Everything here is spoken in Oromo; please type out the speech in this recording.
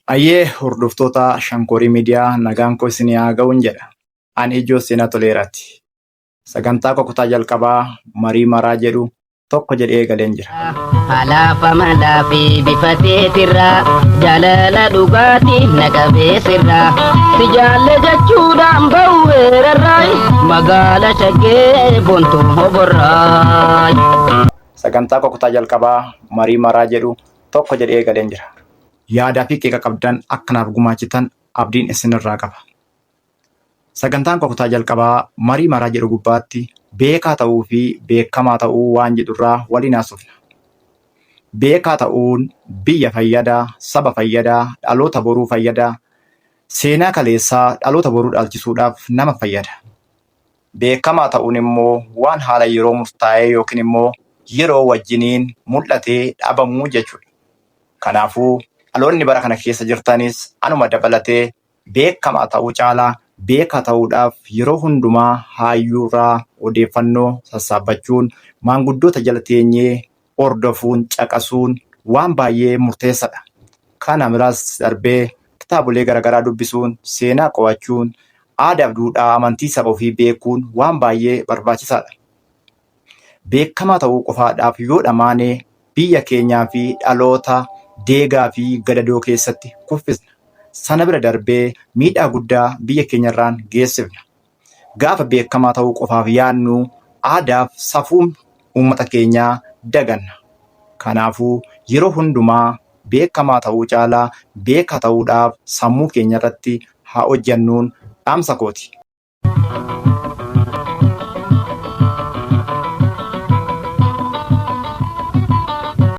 Ayyee hordoftoota Shankoorii Miidiyaa nagaan koo isinii haa ga'uun jedha. Ani Ijoo Seenaa Toleeraati. Sagantaa koo kutaa jalqabaa marii maraa jedhu tokko jedhee eegaleen jira. Halaafa malaa fi bifa teetirraa jaalala dhugaatii na qabeessirraa si jaalle jechuudhaan ba'u weerarraay magaala shaggee bontuu hoborraay. Sagantaa koo kutaa jalqabaa marii maraa jedhu tokko jedhee eegaleen jira. Yaadaa fi qeeqa qabdan akka naaf gumaachitan abdiin isinirraa qaba. Sagantaan koo kutaa jalqabaa marii maraa jedhu gubbaatti beekaa ta'uu fi beekamaa ta'uu waan jedhurraa waliin haasofna. Beekaa ta'uun biyya fayyada, saba fayyada, dhaloota boruu fayyada, seenaa kaleessaa dhaloota boruu dhaalchisuudhaaf nama fayyada. Beekamaa ta'uun immoo waan haala yeroo murtaa'ee yookiin immoo yeroo wajjiniin mul'atee dhabamuu jechuudha. Kanaafuu dhaloonni bara kana keessa jirtanis anuma dabalatee beekamaa ta'uu caalaa beekaa ta'uudhaaf yeroo hundumaa haayyuurraa odeeffannoo sassaabbachuun maanguddoota jala teenyee hordofuun caqasuun waan baay'ee murteessadha. Kana biraas darbee kitaabolee garaagaraa dubbisuun, seenaa qo'achuun, aadaaf duudhaa amantii saba ofii beekuun waan baay'ee barbaachisaadha. Beekamaa ta'uu qofaadhaaf yoo dhamaane biyya keenyaa fi dhaloota deegaa fi gadadoo keessatti kuffisna. Sana bira darbee miidhaa guddaa biyya keenyarraan geessifna. Gaafa beekamaa ta'uu qofaaf yaadnu aadaaf safuun uummata keenyaa daganna. Kanaafuu yeroo hundumaa beekamaa ta'uu caalaa beekaa ta'uudhaaf sammuu keenya irratti haa hojjennuun dhaamsa kooti.